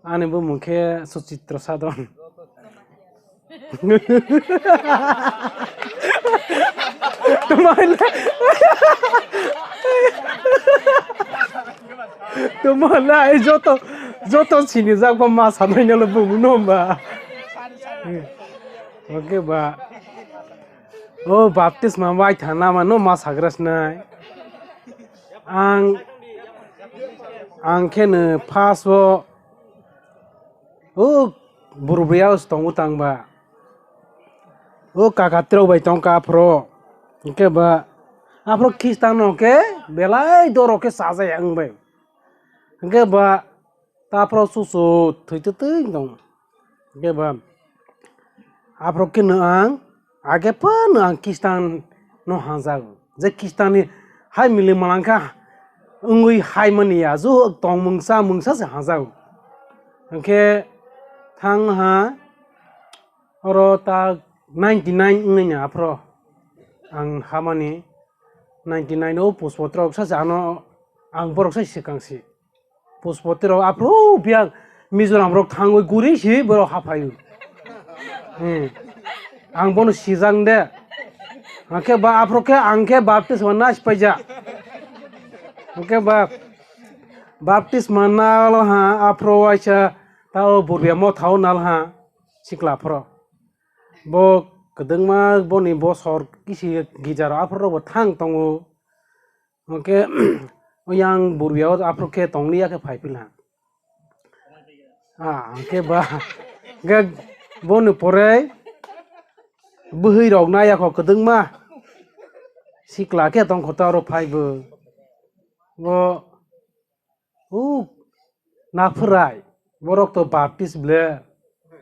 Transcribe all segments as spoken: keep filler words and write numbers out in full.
Ani bumung khe Suchitra Sadon. Tamo le, tamo le, ai joto, joto sinijak ba ma sanai nalo bumung no ba. Oke ba. O baptisma bai thana ma no ma sagra sinai. Ang, ang khe no first o, o burbuya o tongo tang ba. O kaka trok bai tong ka aphro. Hwnkhe ba aphro Khristan no khe belai doro khe sajaya wng bai. Hwnkhe ba ta aphro susu thwi twi twi tong. Hwnkhe ba aphro khe no ang, age phano ang Khristan no hamjago. Je Khristan ni hai mili malangkha wngwi hai mani ya, ju tong mungsa mungsa se hamjago. Hwnkhe thang ha oro ta ninety nine wngwi ni aphro ang hamani ninety nine o puspotro sa se ano ang borok sai swkang si. Puspotiro aphro biyang Mizoram rok thangwi guri si borok haphaio. Hmm. Ang bono sijang de. Hwnkhe ba aphro khe ang khe baptisma nai paija. Hwnkhe ba baptisma nalo ha aphro waisa tao burya mothao nal ha sikla aphro. Bo kwdwngma boni bosor kisi gijaro aphro rok bo thang tongo. Hwnkhe yang burya o aphro khe tonglia khe phai phila. Ah, hwnkhe ba, hwnkhe boni pore bwhwi rok nai yakho kwdwngma sikla khe tongkho ta oro phai bo. Bo, u, Naphwrai, borok to Baptist ble.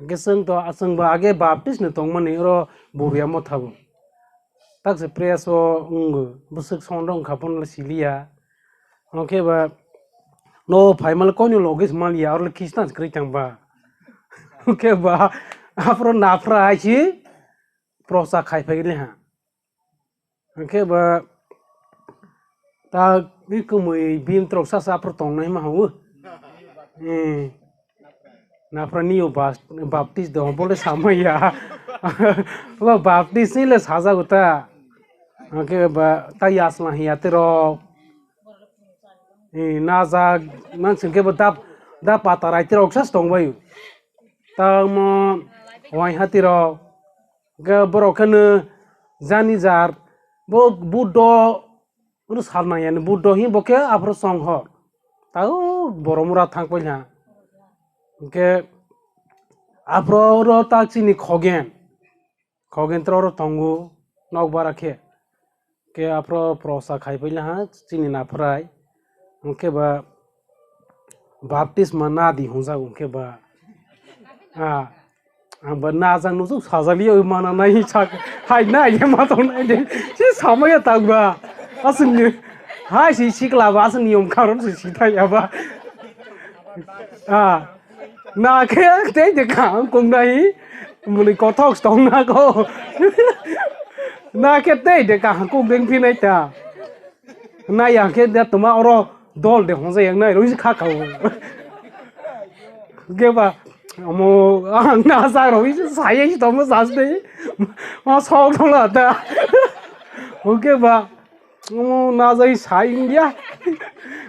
Hwnkhe chwng to, chwng bo age Baptist ni tongmani, oro Buria Motha bo. Tak se press o wngo, bwswk sondro wngkha bono le siliya. Hwnkhe ba, no phaimale koino logi se maliya, oro le Khristan se kwrwi tang ba. Hwnkhe ba, aphro naphwrai si prosa khai phai le ha. Hwnkhe ba ta ni kwmwi bini trok sa sa aphro tongnai ma hwnwi. Eh. Naphra ni o bas-, baptist de hwn bole samaya. Ba baptist ni le sajago ta. Hwnkhe ba ta yasma hiya te rok. Eh, najak nang singkhe ba da, da pata rai te rok sa tongbai. Ta mo wai ha te rok. Hwnkhe borok khe no jani jar, bo Buddho, oro sal nang yani, Buddho hi bo khe aphro chong hor. Ta o borok mura thang paikha. Hwnkhe aphro oro ta chini Khogen, Khogen tro oro tongo, nok bara khe. Khe aphro prosa khai paila ha chini naphrai. Hwnkhe ba baptisma na di hwnjak hwnkhe ba. Ah, ang ba najak nujak sajali oi mana nai sak hai nai ye ma tong nai de. Si samaya tak ba. Aswk ni hai si sikla ba aswk niyom karon si si thai ya ba. Ah. Na khe tei de kaham kung nai. Muni kothok stong na ko. Na khe tei de kaham kung ding phi nai ta. Na ya khe de tuma oro dol de hongsa yang nai roi kha kha. Ge ba amo ang na sa roi sa ye to mo sa de. Ma sok thong la ta. Oke ba. Omo najai sai wngya.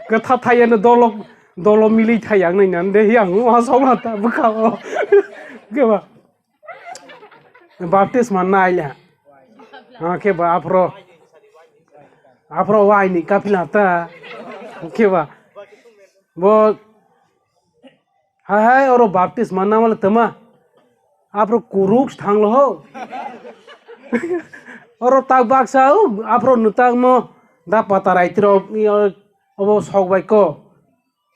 Kwtha thaiya no dolo, dolo milwi thaiya wngnai nan de, yang uansuk ma ta bwkha o. Khe ba baptisma nai le. Ha, khe ba aphro, aphro wai ni kapila ta. Khe ba bo Hai hai, oro baptisma namale tama. Aphro kuruk thanglo ho. Oro tak baksa, o, aphro nwtangmo da patarai tirok, i, o, obo sok bai ko.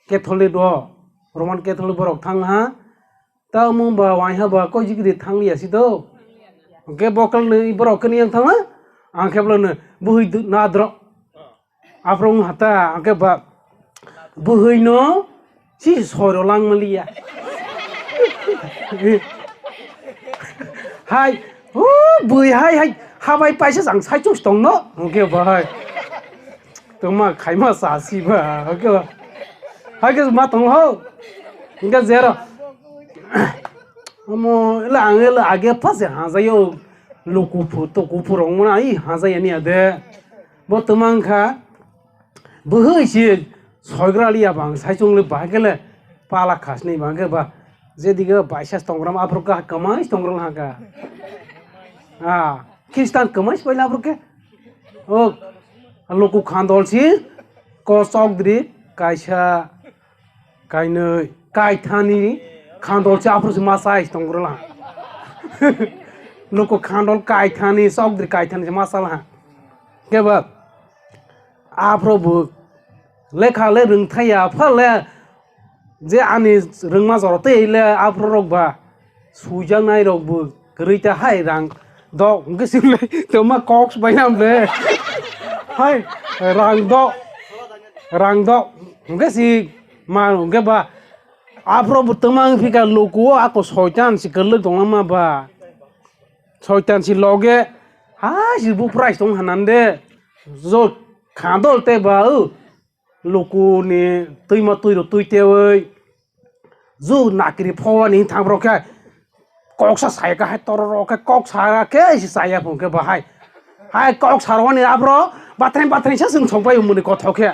Catholic ro, Roman Catholic borok thang ha. Ta mung ba wai ha ba koi jigri thang liya si do. Hwnkhe bokol ni borok kani yang thang ha. Ang khe bolo no, buhi du-, nadro. Aphro wng hata, hwnkhe ba, bwhwino si soro lang maliya. Hai, o bwhwi hai, hai, habai paisa jang saichung tongno, hwnkhe ba hai. Tongma khaima sa si ba, hwnkhe ba. Hai khe ma tong ho. Hingke jero, omo, ela ang ela age pa se hajayo, luku phu, tuku phu rok mona, i hajaya ni ade. Bo tuma wngkha, bwhwi si soigra liya bang, saichung le bahai kele pala khasni bang ke ba, jedige baisas tongram aphuru ka kamai tongram haka. Ah, Khristan kamai pai aphuru ke. O, luku khandol si, ko chokdri, kaisa, kainwi, kaithani khandol se aphuru se ma chai tong rwla. Luku khandol kaithani, chokdri kaithani se ma chala. Keba aphuru bo lekha le rwngthai ya, phal le je ani rwngma jora tei le aphuru rok ba. Suijaknai rok bo kwrwi ta hai rang dok hwnkhe si le tongma kok bai nam le. Hai rang dok, rang dok hwnkhe si ma hwnkhe ba aphuru bo tongma wng phika luku o ako soitan si kwlwk tongma ba. Soitan si loge hai si bo price tong hanan de. Jo khandol te ba o. Lukuni twima twirok twi tewi ju nakiri phowani thang borok khe koksa sai kha hai tororo khe kok sara khe se chaya phung khe bahai hai kok sarwani abro bathrai bathrai se chwng song pai muni kothok khe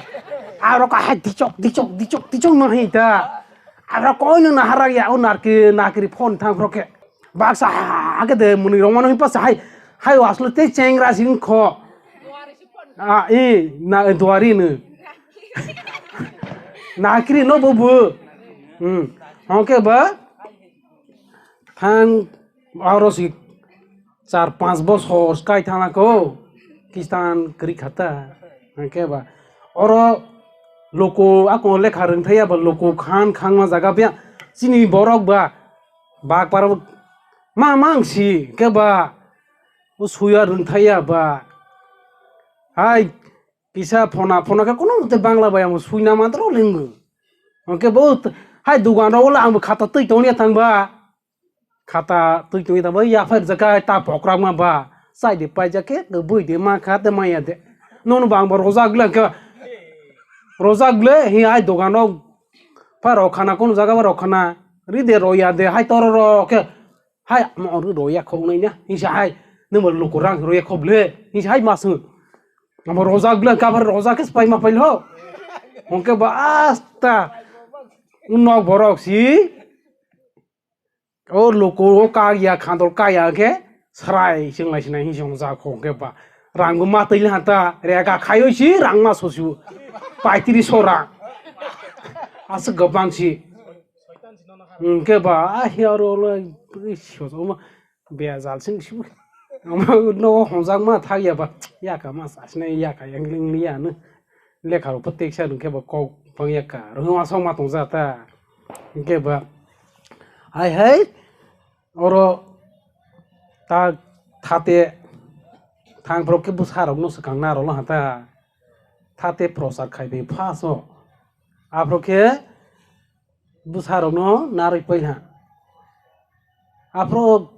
aro kha hai dichok dichok dichok dichok no hin ta aro koi no naharak ya o narki nakiri phone thang borok khe baksa ha khe de muni rong mano hin pa hai hai asle tei chengra sing kho. Ah, i, na, duari no. Nakiri no bo bo. Hmm. Hongke ba. Thang aro si char panch bosor skai thana ko. Kistan kri khata. Hongke ba. Oro loko ako lekha rwngthaya ba loko khan khangma jaga bya. Chini borok ba. Bak par ma mang si ke ba. O suya rwngthaya ba. Hai kisa phona phona khe kono mote bangla bai amo suina mantro lingo. Hwnkhe bo t-, hai dugan rogo le ang bo khata twi tongya thangba. Khata twi tongya thangba yaphai rwjak khe ta pokrak ma ba. Chai de paijak khe bui de ma kha de maya de. Nono bo ang bo rojak le khe rojak le hi hai dugan rok pha rok khana kono jaga ba rok khana ri de roya de hai toro ro khe. Hai, ama oro roya khok nai na, hinsa hai, nang bo luku rang roya khok le, hinsa hai ma sung. Amo rojak le, kabar rojak khe pai ma pai lo. Hongke ba asta, nok borok si, o luku o kaya khandol kaya khe, sarai sing lai sinai hinsa hongja khok hongke ba. Rang bo ma twi le hanta, rega khayo si, rang ma sosu, paitiri sora. Aswk gabang si. Hwnkhe ba, ah, ya oro le, ui, sio, sio, ma, bejal sing, sio. Ama no hongjak ma thak ya ba, ya ka ma sa sine, ya ka yang ling li ya no. Lekha rok pha teksa hwnkhe ba kok bang ya ka, ro ma song ma tong ja ta. Hwnkhe ba, hai, hai, oro ta thate thang borok khe bwsa rok no swkang na rw la ha ta. Thate prochar khai bai pha so. Aphuru khe bwsarokno narwi pai ha. Aphuru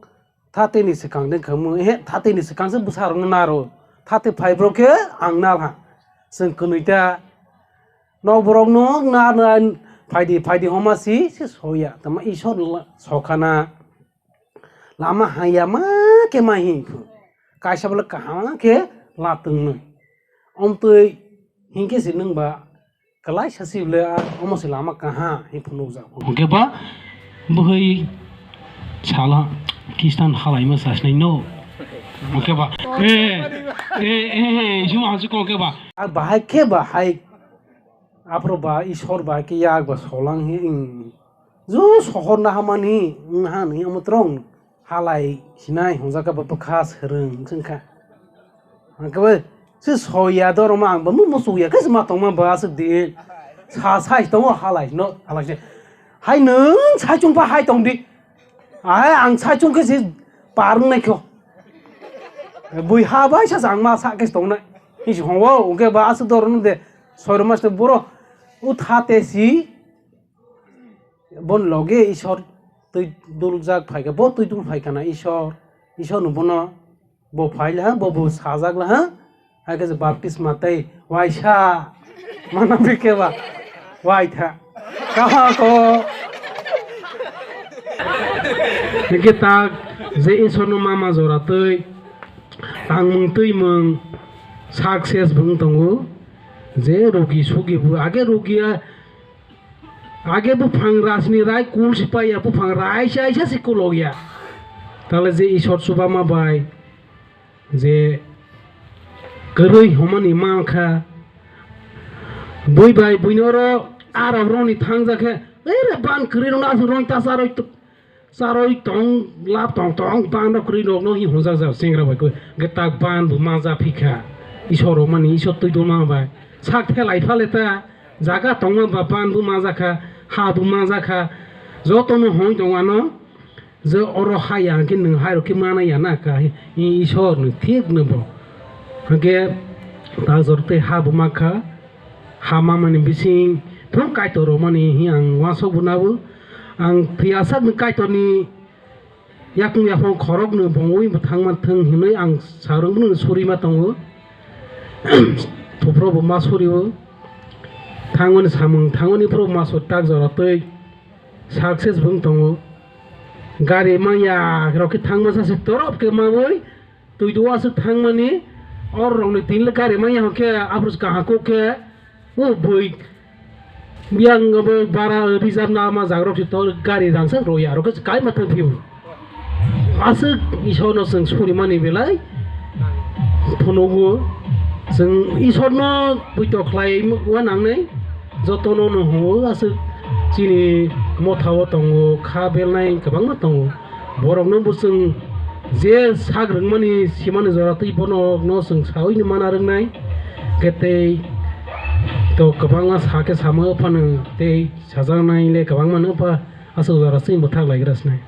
thateni swkang de khamu, ehe, thateni swkang se bwsarokno naro. Thate phai borok khe ang nal ha. Chwng kwnwi ta. Nok borokno narna phaidi, phaidi homa si, se soya. Tama Isor la-, sokhana. Lama haya ma khe ma hin phu. Kaisa bole kaham khe la twngnwi. Omtwi hinkhe se nwng ba kwlaisa se bole a omo se lama kaham hin phu nukjak. Hwnkhe ba bwhwi sala Khristan halaima sasnai no. Hwnkhe ba, eh, eh, eh, eh, juma hansi ko hwnkhe ba. A bahai khe ba hai aphuru ba Isor ba khe yak ba solang hi, mm. Ju sohor nahamani wngha hinwi omo twrwng halai sinai hwnjak khe bo bwkha swrwng wngkha. Hwnkhe bo se soya dorma ang bo muchukya khe se ma tongma bo aswk di sa sai tongo halai no halai se. Hai nwng saichung pha hai tong di. Hai ang saichung khe se par wngnai kho. Bui ha bai sa ang ma sa khe se tongnai. Hisi hongo hwnkhe ba aswk dor wng de soirwma se boro utha te si. Bon loge Isor twi dulujak phaikha, bo twi dul phaikha na Isor, Isor no bono bo phaila ha, bo bo sajak la ha, hai khe baptisma tei waisa mana bikhe ba waitha. Kaha ko Hingke tak je Isorno mama jora twi tangmung twimung success bo wng tongo, je rogi sugi bo age rogi ya, age buphang rasni rai kul si paiya, buphang rai sai sa si kulok ya. Tale je Isor chubama bai je kwrwi hwnmani mankha. Bui bai buino oro arok rokni thangjak khe, "Ei re ban kwrwi rokno aswk roi ta charwi t-, charwi tong lab tong tong ban rok kwrwi rokno," hi hwnjak jak chengra bai khe, hwnkhe tak ban bo manja phikha. Isor rok mani Isor twi doma bai sak thelai phale ta jaga tongma ba ban bo manja kha, ha bo manja kha, jotono hoi tong ano. Je oro haya hwnkhe nwng hairok khe mana ya na kha, i-, Isor nwng thik nw bo. Hwnkhe ta jor tei ha bo ma kha, ha ma mani bising thung Kaitor rw mani hi ang uansuk bo nabo. Ang thwi aswk nwng Kaitorni yakung yaphang khorok nw bongwi bo thangma thung hinwi ang sarwng bo nw suri ma tongo. Thupro bo ma suri o. Thangmani samung thangmani phuru ma suri tak jora twi. Success bo wng tongo. Gari manya rok khe thangma sa se torop khe mawi twi do aswk thangmani, or rokni tin le gari manya hwnkhe aphuru kaham kok khe o bui yang abo bara reserve na ma jaga rok se tor gari rangsa roi aro khe kai ma thang thio. Aswk Isorno chwng surimani belai phunugo. Chwng Isorno poito khlai uanangnai, jotono no hwngo aswk chini mothao tongo, kha belnai kwbangma tongo. Borokno bo chwng je sak rwngmani simani jora twi bono no chwng saui ni mana rwngnai. Khe tei to kwbangma sa khe samo phano tei sajaknai le kwbangma no pha aswk jora chini bwthak lai gra sinai.